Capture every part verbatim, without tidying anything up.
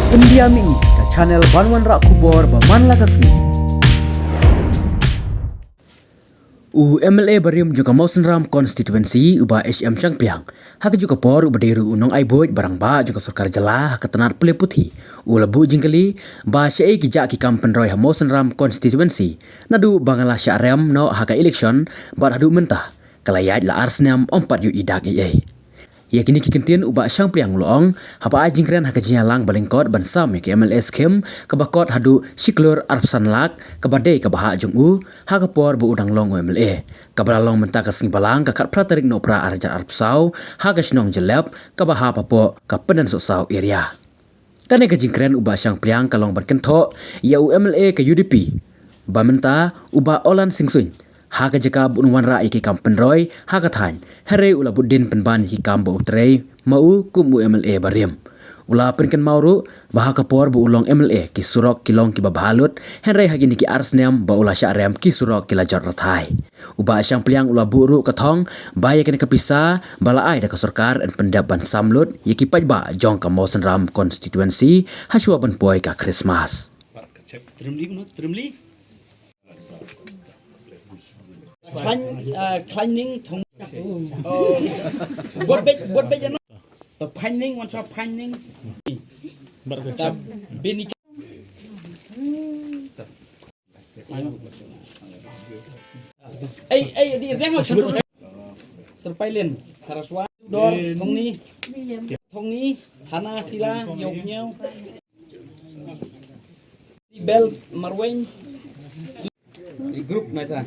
Pyndiam ïa ngi ka channel ban wanrah khubor ba man la ka sngi. U M L A barim jong ka Mawsynram constituency u Bah H M Shangpliang, ha kajuh ka por uba dei ruh u nongai buit ba rangbah jong ka sorkar jylla ha ka tnat pule puthi, u la buh jingkylli ba shaei ki jah ki kam pynroi ha Mawsynram constituency naduh ba nga la shah rem noh ha ka election bad haduh mynta ka la ïaid la ar snem ym pat ïohi dak ei ei. Ïa kine ki kyntien u Bah Shangpliang u la ong haba ai jingkren ha ka jingïalang ba lyngkot ban sam ïa ka M L A scheme kaba kot haduh shi klur arphew san lak kaba dei ka bhah jong u ha ka por ba u dang long u M L A, kaba la long mynta ka sngi Balang ka khatphra tarik Nohprah ar hajar arphew saw ha ka shnong Jyllep kaba hap hapoh ka Pyndensohsaw area. Kane ka jingkren u Bah Shangpliang ka long ban kynthoh ïa u M L A ka U D P ba mynta u Bah Olan Singsuin ha ka jaka ba un wanrah ïa ki kam pynroi ha ka thaiñ, hynrei u la bud dien pynban ïa ki kam ba u trei ma u kum u M L A barim. U la pynkynmaw ruh ba ha ka por ba u long M L A ki surok ki long kiba bha lut, hynrei ha kine ki ar snem ba u la shah rem ki surok ki la jot rathai. U Bah Shangpliang u la buh ruh ka thong ba ïa kane ka pisa ba la ai da ka sorkar yn pyndep ban sam lut ïa ki paidbah jong ka Mawsynram constituency ha shuwa ban poi ka Christmas. Khlain, eh, khlain ning thong. Oh. Buat bej, buat bej ano. To phain ning, wan sa phain ning. Ta bini. Ei, ei, di riang. Serpai lin. Haraswa, Dor, Thongni. Thongni, Hana, Sila, Yok Nyau. Bel, Marweng. Di group meta.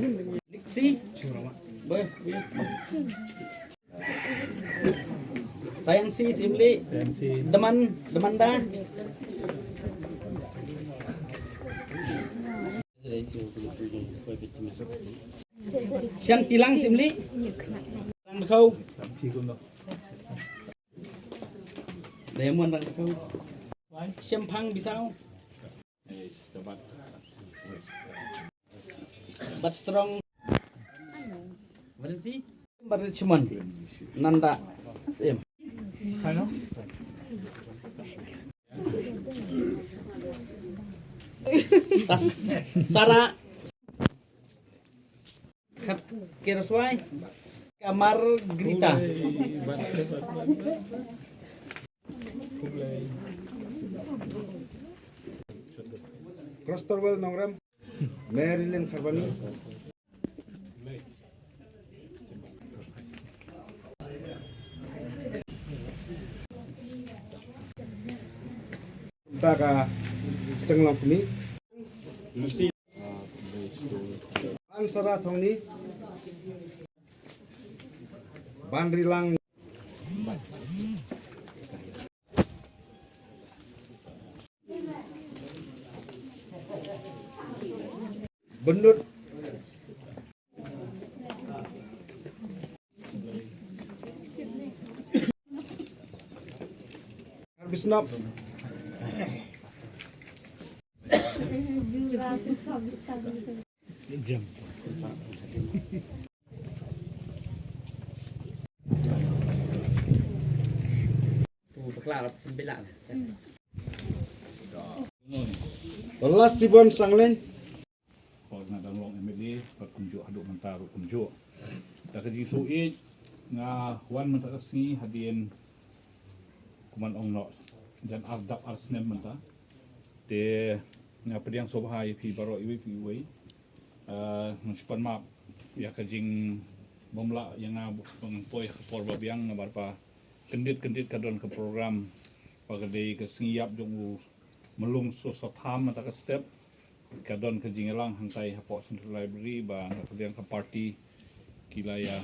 Liksi. Beh, beh. Sayansi, Simli. Deman, Demanda. Shan Tilang, Simli. Rang Khau. Diamond, Rang Khau. Shempang, Bisau. Bat Strong. Bat Richmond. Nanda. Sim. Tas Sara. Khat Keroswai. Kamar Grita. Cross Torwell Nongrem. Marilyn Kharbani. Taka Senglong Kmi. Lucy. Ansara Thongni. Banrilang. Bendut. Harbisnap. Last Sibon Sangleng. Ko nga dang long M L A bad kumjuh haduh mynta ruh kumjuh. Da ka jingsngewsih nga wan mynta ka sngi hadien kumban ong noh jan ar dap ar snem mynta. Te nga pdiang sngewbha ïa phi baroh iwei pa iwei. Ah, nga shu pan map ïa ka jingbymlah ïa nga ba ngan poi ha ka por babiang namar ba kyndit kyndit ka don ka program ba ka dei ka sngi ïap jong u Mlung Soso Tham mynta ka step. Ka don ka jingïalang hangtai hapoh Central Library ba nga pdiang ka party ki la ïa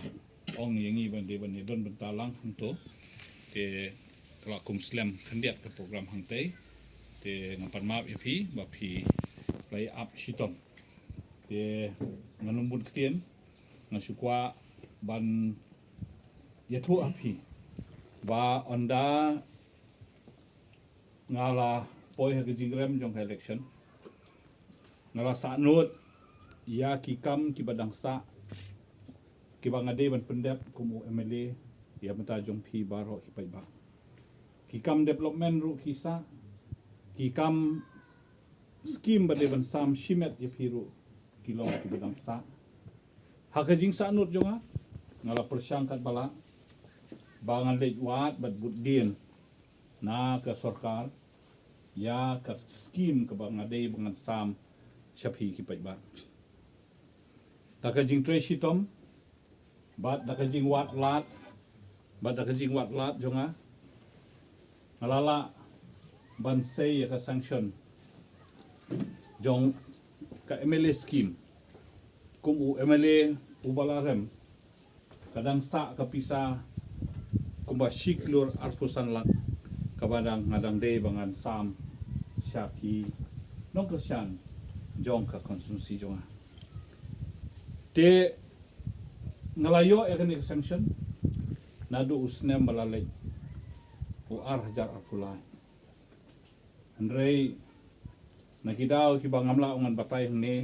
ong ïa ngi ban dei ban ïa don bynta lang hangto. Te ka la kum slem khyndiat ka program hangtai. Te nga pan map ïa phi ba phi la ïa ap shitom. Te ngan ym bun ktien, nga shu kwah ban ïathuh ha phi ba ynda nga la poi ha ka jingrem jong ka election, nga la sahnud ïa ki kam kiba dang sah kiba nga dei ban pyndep kum u M L A ïa bynta jong phi baroh ki paidbah. Ki kam development ruh ki sah, Ki kam skim ba dei ban sam shimet ïa phi ruh ki long kiba dang sah. Ha ka jingsahnud jong nga, nga la pyrshang katba lah ba ngan leit wad bad bud dien na ka sorkar ïa ka skim kaba nga dei ba ngan sam sha phi ki paidbah. Da ka jingtrei shitom bad da ka jingwad lad bad da ka jingwad lad jong nga, nga la lah ban sei ïa ka sanction jong ka M L A skim. Kum u M L A uba la rem, ka dang sah ka pisa kumba shi klur arphew san lak kaba dang, nga dang dei ba ngan sam sha ki nongkyrshan jong ka constituency jong nga. Te nga la ïoh ïa kane ka sanction naduh u snem ba la leit, u ar hajar arphew lai. Hynrei na ki daw kiba ngam lah ban batai hangne,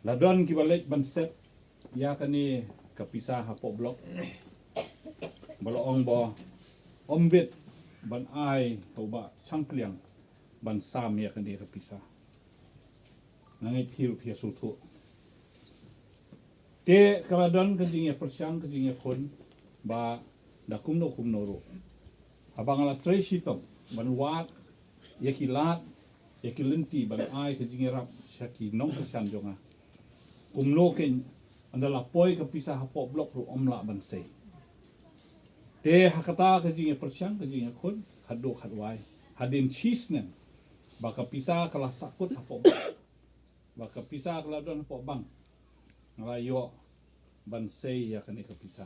la don kiba leit ban set ïa kane ka pisa hapoh block, ba la ong ba ym bit ban ai ha u Bah Shangpliang ban sam ïa kane ka pisa. Nga ngeit phi ruh phi ïa sngewthuh. Te ka la don ka jingïapyrshang, ka jingïakhun ba da kumno kumno ruh, haba nga la trei shitom ban wad ïa ki lad, ïa ki lynti ban ai ka jingïarap sha ki nongkyrshan jong nga, kumno kein ynda la poi ka pisa hapoh block ruh ym lah ban sei. Te ha kata ka jingïapyrshang, ka jingïakhun, khatduh khatwai, hadien shi snem ba ka pisa ka la sahkut hapoh block, ba ka pisa ka la don hapoh bank, nga la ïoh ban sei ïa kane ka pisa.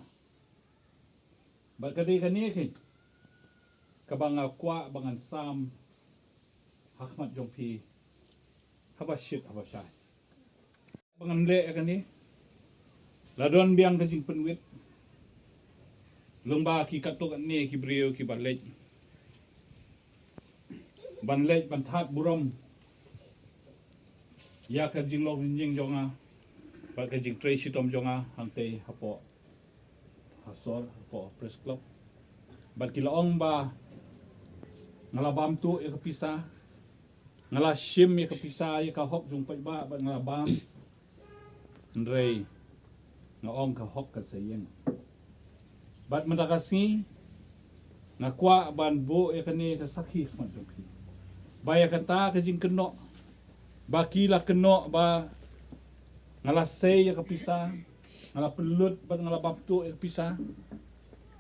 Bad ka dei kane kein kaba nga kwah ba ngan sam ha khmat jong phi haba shit haba shai. Ba ngan leh ïa kane, la don biang ka jingpynwit lyngba ki katto katne ki briew kiba leit ban leit ban thad burom ïa ka jinglong jingim jong nga bad ka jingtrei shitom jong nga hangtei hapoh, ha sor, hapoh Press Club. Bad ki la ong ba nga la bam tuh ïa ka pisa, nga la shim ïa ka pisa, ïa ka hok jong paidbah bad nga la bam. Hynrei nga ong ka hok kan sa ïeng. Bad mynta ka sngi nga kwah ban buh ïa kane ka sakhi khmat jong phi ba ïa kata ka jingkynnoh ba ki la kynnoh ba nga la sei ïa ka pisa, nga la pynlut bad nga la bam tuh ïa ka pisa.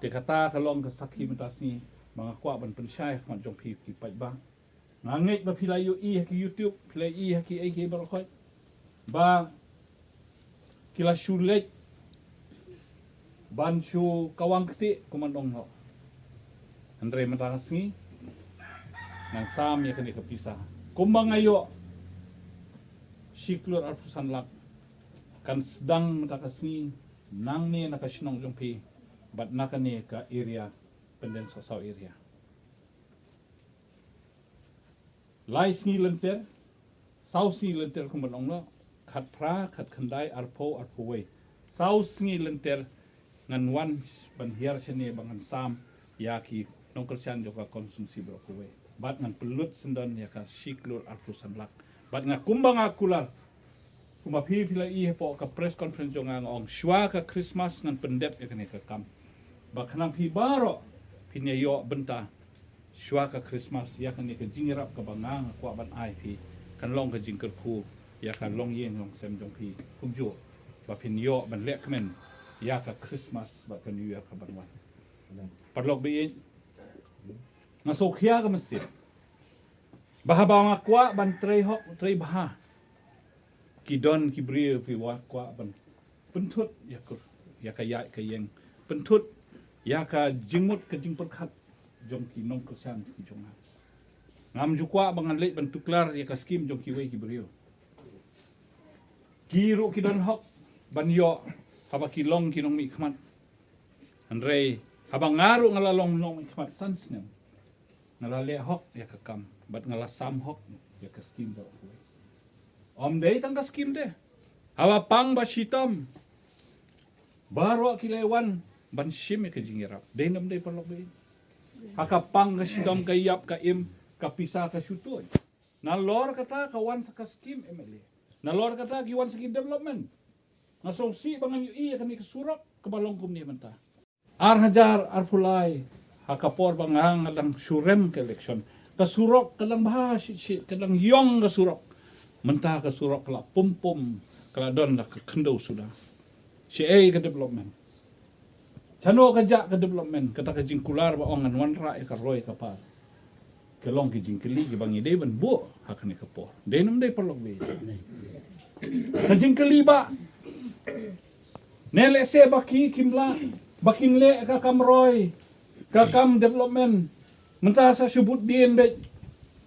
Te kata ka long ka sakhi mynta sngi ba nga kwah ban pynshai khmat jong phi ki paidbah. Nga ngeit ba phi la ïohi ha ki YouTube, phi la ïohi ha ki ei ki ei baroh khoit ba ki la shu leit ban shu kawang kti kumba ong noh. Hynrei mynta ka sngi ngan sam ïa kane ka pisa kumba nga ïoh, shi klur arphew san lak. Kan sdang mynta ka sngi nangne na ka shnong jong phi bad na kane ka area, Pyndensohsaw area. Lai sngi lynter, saw sngi lynter kumba ong noh, khatphra, khatkhyndai, arphew, arphew wei. Saw sngi lynter ngan wan ban hiar shane ba ngan sam ïa ki nongkyrshan jong ka constituency baroh kawei. Bad ngan pynlut syndon ïa ka shi klur arphew san lak. Bad nga kumba nga kular, kumba phi phi la ïohi hapoh ka press conference jong nga, nga ong shuwa ka Christmas ngan pyndep ïa kane ka kam. Ba khnang phi baroh phin ïa ïoh bynta shuwa ka Christmas ïa kane ka jingïarap kaba nga nga kwah ban ai phi, kan long ka jingkyrkhu ïa ka longïing longsem jong phi kumjuh ba phin ïoh ban leh kmen ïa ka Christmas bad ka New Year kaban wan. Paralok ba ïeit, nga sngewkhia ka mynsiem ba haba nga kwah ban trei hok trei bha, ki don ki briew ki kwah ban pynthut ïa ka, ïa ka ïaid ka ïeng, pynthut ïa ka jingmut ka jingpyrkhat jong ki nongkyrshan ki jong nga. Ngam ju kwah ba ngan leit ban tuklar ïa ka skim jong kiwei ki briew. Ki ruh ki don hok ban ïoh haba ki long ki nongmihkhmat. Hynrei haba nga ruh nga la long nongmihkhmat san snem, nga la leh hok ïa ka kam bad nga la sam hok ïa ka skim baroh kawei. Ym dei tang ka skim de, haba pang ba shitom baroh ki la wan ban shim ïa ka jingïarap. Dei ne ym dei, paralok ba ïeit? Ha ka pang ka shitom ka ïap ka im, ka pisa ka shu tuid. Nalor kata ka wan sa ka skim M L A. Nalor kata ki wan sa ki development. Nga sngewsih ba ngan ïohi ïa kane ka surok kaba long kumne mynta. Ar hajar arphew lai, ha ka por ba nga nga dang shu rem ka election, ka surok ka dang bha shit shit, ka dang ïong ka surok. Mynta ka surok ka la pum pum, ka la don da ka khyndew suda. Shaei ka development? Shano ka jah ka development? Kata ka jingkular ba ong ngan wanrah ïa ka roi ka par, ka long ki jingkylli kiba ngi dei ban buh ha kane ka por. Dei ne ym dei, paralok? Ka jingkylli ba ne lehse ba ki kim lah, ba kin leh ka kam roi, ka kam development, mynta sa shu bud dien beit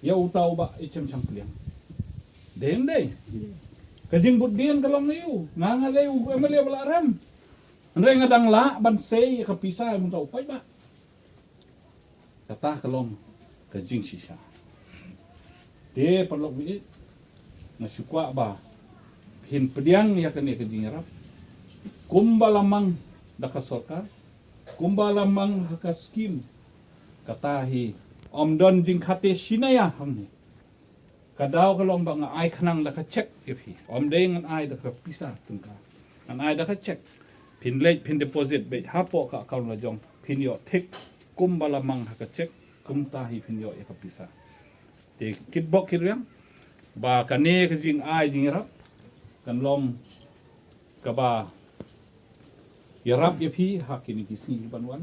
ïa uta u Bah H M Shangpliang. Dei ne ym dei? Ka jingbud dien ka long na u, nga nga dei u M L A ba la rem. Hynrei nga dang lah ban sei ïa ka pisa ïa uta u paidbah. Kata ka long ka jingshisha. Te paralok, nga shu kwah ba phin pdiang ïa kane ka jingïarap kumba la mang da ka sorkar, kumba la mang ha ka skim. Kata hi ym don jingkhate shisha hangne. Ka daw ka long ba nga ai khnang da ka check ïa phi. Ym dei ngan ai da ka pisa tyngka. Ngan ai da ka check. Phin leit phin deposit beit hapoh ka account la jong, phin ïoh thik kumba la mang ha ka check, kumta hi phin ïoh ïa ka pisa. Te kitbok kitrwiang ba kane ka jingai jingïarap kan long kaba ïarap ïa phi ha kine ki sngi ban wan.